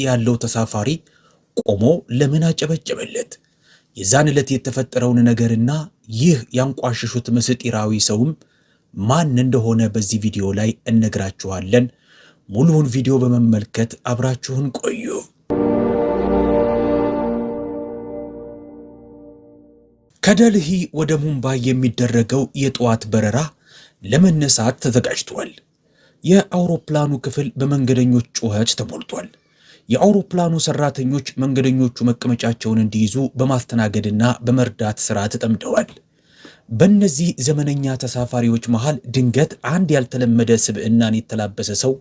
ያለው ተሳፋሪ ቆሞ ለምን አጨበጨበለት? የዛን ዕለት የተፈጠረውን ነገርና ይህ ያንቋሸሹት ምስጢራዊ ሰውም ማን እንደሆነ በዚህ ቪዲዮ ላይ እነግራችኋለን። ሙሉውን ቪዲዮ በመመልከት አብራችሁን ቆዩ። ከደልሂ ወደ ሙምባይ የሚደረገው የጠዋት በረራ ለመነሳት ተዘጋጅቷል። የአውሮፕላኑ ክፍል በመንገደኞች ጩኸት ተሞልቷል። የአውሮፕላኑ ሰራተኞች መንገደኞቹ መቀመጫቸውን እንዲይዙ በማስተናገድና በመርዳት ሥራ ተጠምደዋል። በእነዚህ ዘመነኛ ተሳፋሪዎች መሃል ድንገት አንድ ያልተለመደ ስብዕናን የተላበሰ ሰው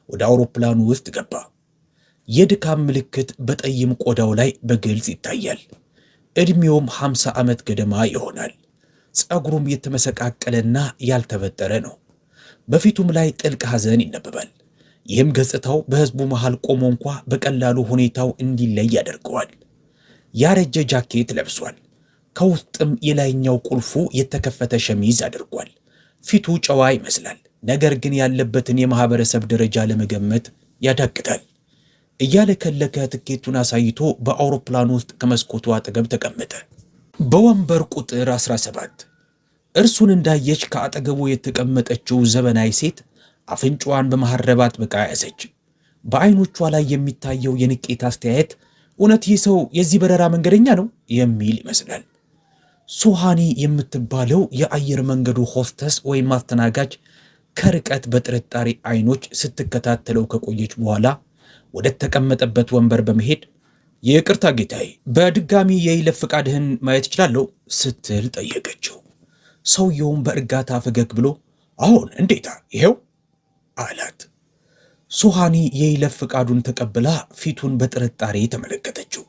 ወደ አውሮፕላኑ ውስጥ ገባ። የድካም ምልክት በጠይም ቆዳው ላይ በግልጽ ይታያል። ዕድሜውም 50 ዓመት ገደማ ይሆናል። ፀጉሩም የተመሰቃቀለና ያልተበጠረ ነው። በፊቱም ላይ ጥልቅ ሐዘን ይነበባል። ይህም ገጽታው በሕዝቡ መሃል ቆሞ እንኳ በቀላሉ ሁኔታው እንዲለይ ያደርገዋል። ያረጀ ጃኬት ለብሷል። ከውስጥም የላይኛው ቁልፉ የተከፈተ ሸሚዝ አድርጓል። ፊቱ ጨዋ ይመስላል፣ ነገር ግን ያለበትን የማህበረሰብ ደረጃ ለመገመት ያዳግታል። እያለከለከ ትኬቱን አሳይቶ በአውሮፕላኑ ውስጥ ከመስኮቱ አጠገብ ተቀመጠ። በወንበር ቁጥር 17 እርሱን እንዳየች ከአጠገቡ የተቀመጠችው ዘመናዊ ሴት አፍንጫዋን በመሐረብ አጥብቃ ያዘች። በዐይኖቿ ላይ የሚታየው የንቄት አስተያየት እውነት ይህ ሰው የዚህ በረራ መንገደኛ ነው የሚል ይመስላል። ሱሃኒ የምትባለው የአየር መንገዱ ሆስተስ ወይም አስተናጋጅ ከርቀት በጥርጣሬ አይኖች ስትከታተለው ከቆየች በኋላ ወደ ተቀመጠበት ወንበር በመሄድ ይቅርታ ጌታዬ፣ በድጋሚ የይለፍ ፈቃድህን ማየት እችላለሁ ስትል ጠየቀችው። ሰውየውም በእርጋታ ፈገግ ብሎ አሁን እንዴታ ይሄው አላት። ሱሃኒ የይለፍ ፈቃዱን ተቀብላ ፊቱን በጥርጣሬ ተመለከተችው።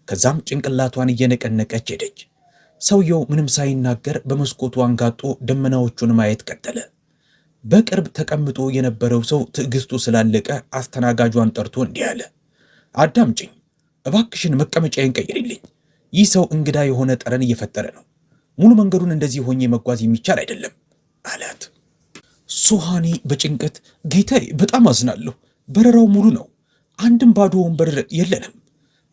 ከዛም ጭንቅላቷን እየነቀነቀች ሄደች። ሰውየው ምንም ሳይናገር በመስኮቱ አንጋጦ ደመናዎቹን ማየት ቀጠለ። በቅርብ ተቀምጦ የነበረው ሰው ትዕግስቱ ስላለቀ አስተናጋጇን ጠርቶ እንዲህ አለ። አዳምጭኝ እባክሽን፣ መቀመጫዬን ቀይሪልኝ። ይህ ሰው እንግዳ የሆነ ጠረን እየፈጠረ ነው። ሙሉ መንገዱን እንደዚህ ሆኜ መጓዝ የሚቻል አይደለም አላት። ሱሃኒ በጭንቀት ጌታዬ፣ በጣም አዝናለሁ። በረራው ሙሉ ነው። አንድም ባዶ ወንበር የለንም።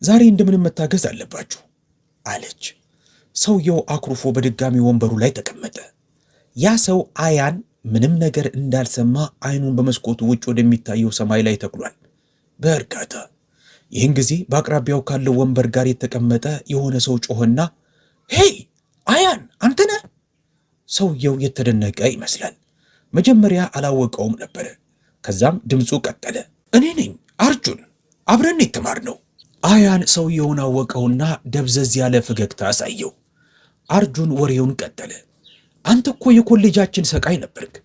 ዛሬ እንደምንም መታገዝ አለባችሁ አለች። ሰውየው አኩርፎ በድጋሚ ወንበሩ ላይ ተቀመጠ። ያ ሰው አያን ምንም ነገር እንዳልሰማ አይኑን በመስኮቱ ውጭ ወደሚታየው ሰማይ ላይ ተክሏል በእርጋታ። ይህን ጊዜ በአቅራቢያው ካለው ወንበር ጋር የተቀመጠ የሆነ ሰው ጮኸና hey አያን አንተ ነህ? ሰውየው የተደነቀ ይመስላል። መጀመሪያ አላወቀውም ነበረ። ከዛም ድምፁ ቀጠለ። እኔ ነኝ አርጁን፣ አብረን የተማርነው። አያን ሰውየውን አወቀውና ደብዘዝ ያለ ፈገግታ አሳየው። አርጁን ወሬውን ቀጠለ። አንተ እኮ የኮሌጃችን ሰቃይ ነበርክ።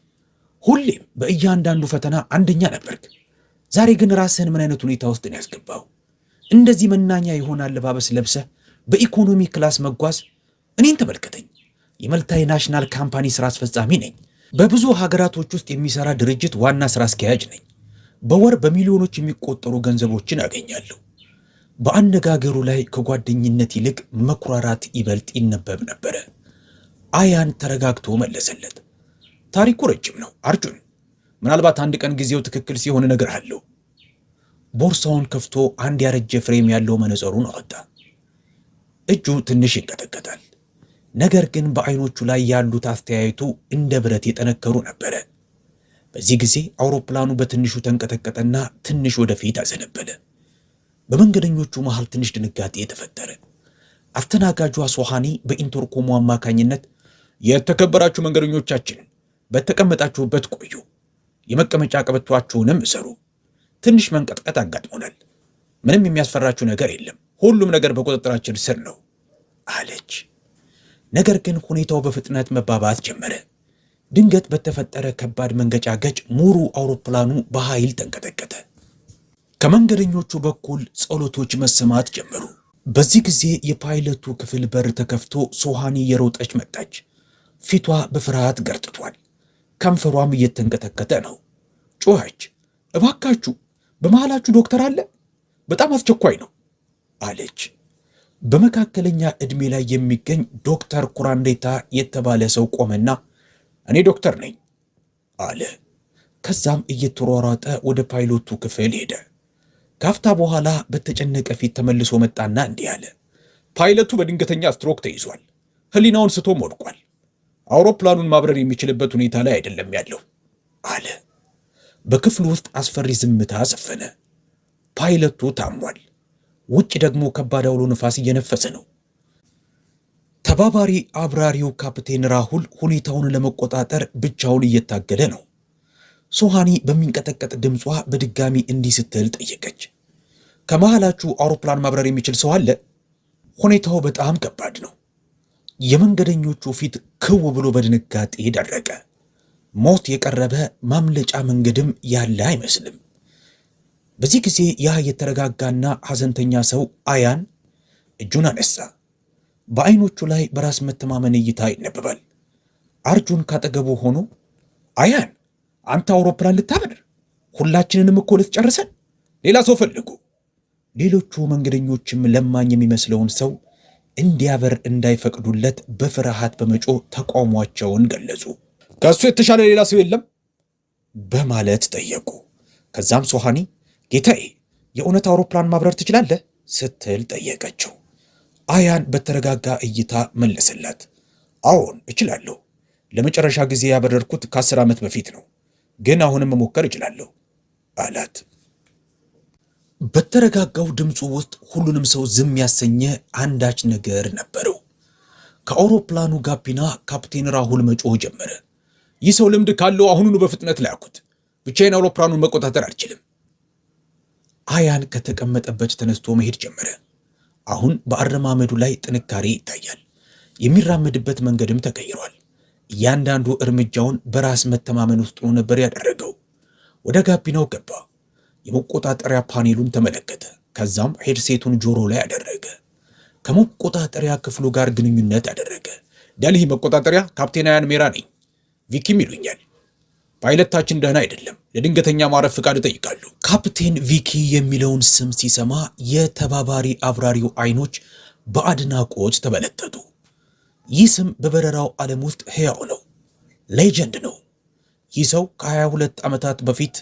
ሁሌም በእያንዳንዱ ፈተና አንደኛ ነበርክ። ዛሬ ግን ራስህን ምን አይነት ሁኔታ ውስጥ ነው ያስገባው? እንደዚህ መናኛ የሆነ አለባበስ ለብሰህ በ economy class መጓዝ። እኔን ተመልከተኝ። የ multinational company ስራ አስፈጻሚ ነኝ። በብዙ ሀገራቶች ውስጥ የሚሰራ ድርጅት ዋና ስራ አስኪያጅ ነኝ። በወር በሚሊዮኖች የሚቆጠሩ ገንዘቦችን አገኛለሁ። በአነጋገሩ ላይ ከጓደኝነት ይልቅ መኩራራት ይበልጥ ይነበብ ነበረ። አያን ተረጋግቶ መለሰለት። ታሪኩ ረጅም ነው አርጁን፣ ምናልባት አንድ ቀን ጊዜው ትክክል ሲሆን እነግርሃለሁ። ቦርሳውን ከፍቶ አንድ ያረጀ frame ያለው መነጽሩን አወጣ። እጁ ትንሽ ይንቀጠቀጣል። ነገር ግን በአይኖቹ ላይ ያሉት አስተያየቱ እንደ ብረት የጠነከሩ ነበረ። በዚህ ጊዜ አውሮፕላኑ በትንሹ ተንቀጠቀጠና ትንሽ ወደፊት አዘነበለ። በመንገደኞቹ መሃል ትንሽ ድንጋጤ ተፈጠረ። አስተናጋጇ ሶሃኒ በ intercom ኡ አማካኝነት የተከበራችሁ መንገደኞቻችን በተቀመጣችሁበት ቆዩ፣ የመቀመጫ ቀበቷችሁንም እሰሩ። ትንሽ መንቀጥቀጥ አጋጥሞናል። ምንም የሚያስፈራችሁ ነገር የለም። ሁሉም ነገር በቁጥጥራችን ስር ነው አለች። ነገር ግን ሁኔታው በፍጥነት መባባስ ጀመረ። ድንገት በተፈጠረ ከባድ መንገጫገጭ ሙሉ አውሮፕላኑ በኃይል ተንቀጠቀጠ። ከመንገደኞቹ በኩል ጸሎቶች መሰማት ጀመሩ። በዚህ ጊዜ የፓይለቱ ክፍል በር ተከፍቶ ሶሃኒ እየሮጠች መጣች። ፊቷ በፍርሃት ገርጥቷል፣ ከንፈሯም እየተንቀጠቀጠ ነው። ጮኸች፣ እባካችሁ በመሃላችሁ ዶክተር አለ? በጣም አስቸኳይ ነው አለች። በመካከለኛ ዕድሜ ላይ የሚገኝ ዶክተር ኩራንዴታ የተባለ ሰው ቆመና እኔ ዶክተር ነኝ አለ። ከዛም እየተሯሯጠ ወደ ፓይሎቱ ክፍል ሄደ። ካፍታ በኋላ በተጨነቀ ፊት ተመልሶ መጣና እንዲህ አለ። ፓይለቱ በድንገተኛ ስትሮክ ተይዟል። ህሊናውን ስቶም ወድቋል። አውሮፕላኑን ማብረር የሚችልበት ሁኔታ ላይ አይደለም ያለው አለ። በክፍሉ ውስጥ አስፈሪ ዝምታ ሰፈነ። ፓይለቱ ታሟል። ውጭ ደግሞ ከባድ አውሎ ነፋስ እየነፈሰ ነው። ተባባሪ አብራሪው ካፕቴን ራሁል ሁኔታውን ለመቆጣጠር ብቻውን እየታገለ ነው። ሶሃኒ በሚንቀጠቀጥ ድምጿ በድጋሚ እንዲህ ስትል ጠየቀች። ከመሃላችሁ አውሮፕላን ማብረር የሚችል ሰው አለ? ሁኔታው በጣም ከባድ ነው። የመንገደኞቹ ፊት ክው ብሎ በድንጋጤ ደረቀ። ሞት የቀረበ ማምለጫ መንገድም ያለ አይመስልም። በዚህ ጊዜ ያ የተረጋጋና ሐዘንተኛ ሰው አያን እጁን አነሳ። በዐይኖቹ ላይ በራስ መተማመን እይታ ይነበባል። አርጁን ካጠገቡ ሆኖ አያን፣ አንተ አውሮፕላን ልታበርር ሁላችንንም እኮ ልትጨርሰን፣ ሌላ ሰው ፈልጉ። ሌሎቹ መንገደኞችም ለማኝ የሚመስለውን ሰው እንዲያበር እንዳይፈቅዱለት በፍርሃት በመጮህ ተቃውሟቸውን ገለጹ። ከእሱ የተሻለ ሌላ ሰው የለም በማለት ጠየቁ። ከዛም ሶሃኒ ጌታዬ፣ የእውነት አውሮፕላን ማብረር ትችላለህ ስትል ጠየቀችው። አያን በተረጋጋ እይታ መለሰላት። አዎን እችላለሁ። ለመጨረሻ ጊዜ ያበረርኩት ከ10 ዓመት በፊት ነው፣ ግን አሁንም መሞከር እችላለሁ አላት። በተረጋጋው ድምፁ ውስጥ ሁሉንም ሰው ዝም ያሰኘ አንዳች ነገር ነበረው። ከአውሮፕላኑ ጋቢና ካፕቴን ራሁል መጮህ ጀመረ። ይህ ሰው ልምድ ካለው አሁኑኑ በፍጥነት ላኩት። ብቻዬን አውሮፕላኑን መቆጣጠር አልችልም። አያን ከተቀመጠበት ተነስቶ መሄድ ጀመረ። አሁን በአረማመዱ ላይ ጥንካሬ ይታያል። የሚራመድበት መንገድም ተቀይሯል። እያንዳንዱ እርምጃውን በራስ መተማመን ውስጥ ሆኖ ነበር ያደረገው። ወደ ጋቢናው ገባ። የመቆጣጠሪያ ፓኔሉን ተመለከተ። ከዛም headset ኡን ጆሮው ላይ አደረገ። ከመቆጣጠሪያ ክፍሉ ጋር ግንኙነት አደረገ። ደልሂ መቆጣጠሪያ፣ ካፕቴን አያን ሜራ ነኝ። ቪኪም ይሉኛል። ፓይለታችን ደህና አይደለም። ለድንገተኛ ማረፍ ፍቃድ እጠይቃለሁ። ካፕቴን ቪኪ የሚለውን ስም ሲሰማ የተባባሪ አብራሪው አይኖች በአድናቆት ተበለጠጡ። ይህ ስም በበረራው ዓለም ውስጥ ሕያው ነው፣ legend ነው። ይህ ሰው ከ22 ዓመታት በፊት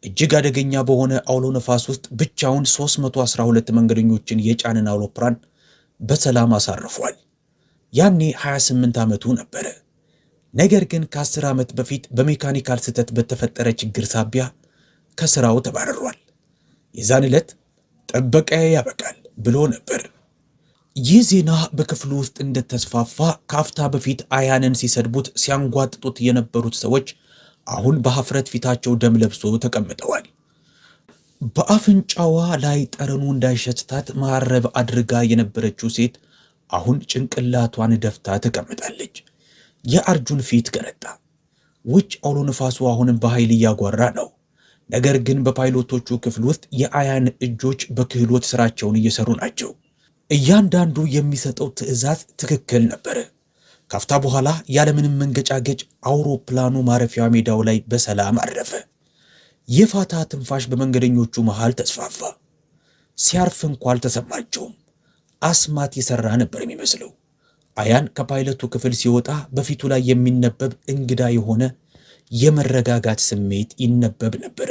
እጅግ አደገኛ በሆነ አውሎ ነፋስ ውስጥ ብቻውን 312 መንገደኞችን የጫነን አውሮፕላን በሰላም አሳርፏል። ያኔ 28 ዓመቱ ነበረ። ነገር ግን ከ10 ዓመት በፊት በ mechanical ስህተት በተፈጠረ ችግር ሳቢያ ከስራው ተባርሯል። የዛን ዕለት ጥበቃዬ ያበቃል ብሎ ነበር። ይህ ዜና በክፍሉ ውስጥ እንደተስፋፋ ከአፍታ በፊት አያንን ሲሰድቡት ሲያንጓጥጡት የነበሩት ሰዎች አሁን በሀፍረት ፊታቸው ደም ለብሶ ተቀምጠዋል። በአፍንጫዋ ላይ ጠረኑ እንዳይሸትታት መሀረብ አድርጋ የነበረችው ሴት አሁን ጭንቅላቷን ደፍታ ተቀምጣለች። የአርጁን ፊት ገረጣ። ውጭ አውሎ ነፋሱ አሁንም በኃይል እያጓራ ነው። ነገር ግን በፓይሎቶቹ ክፍል ውስጥ የአያን እጆች በክህሎት ስራቸውን እየሰሩ ናቸው። እያንዳንዱ የሚሰጠው ትዕዛዝ ትክክል ነበር። ካፍታ በኋላ ያለምንም መንገጫገጭ አውሮፕላኑ ማረፊያ ሜዳው ላይ በሰላም አረፈ። የፋታ ትንፋሽ በመንገደኞቹ መሃል ተስፋፋ። ሲያርፍ እንኳ አልተሰማቸውም። አስማት የሰራ ነበር የሚመስለው። አያን ከፓይለቱ ክፍል ሲወጣ በፊቱ ላይ የሚነበብ እንግዳ የሆነ የመረጋጋት ስሜት ይነበብ ነበር።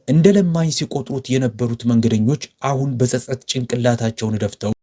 እንደ ለማኝ ሲቆጥሩት የነበሩት መንገደኞች አሁን በጸጸት ጭንቅላታቸውን ደፍተው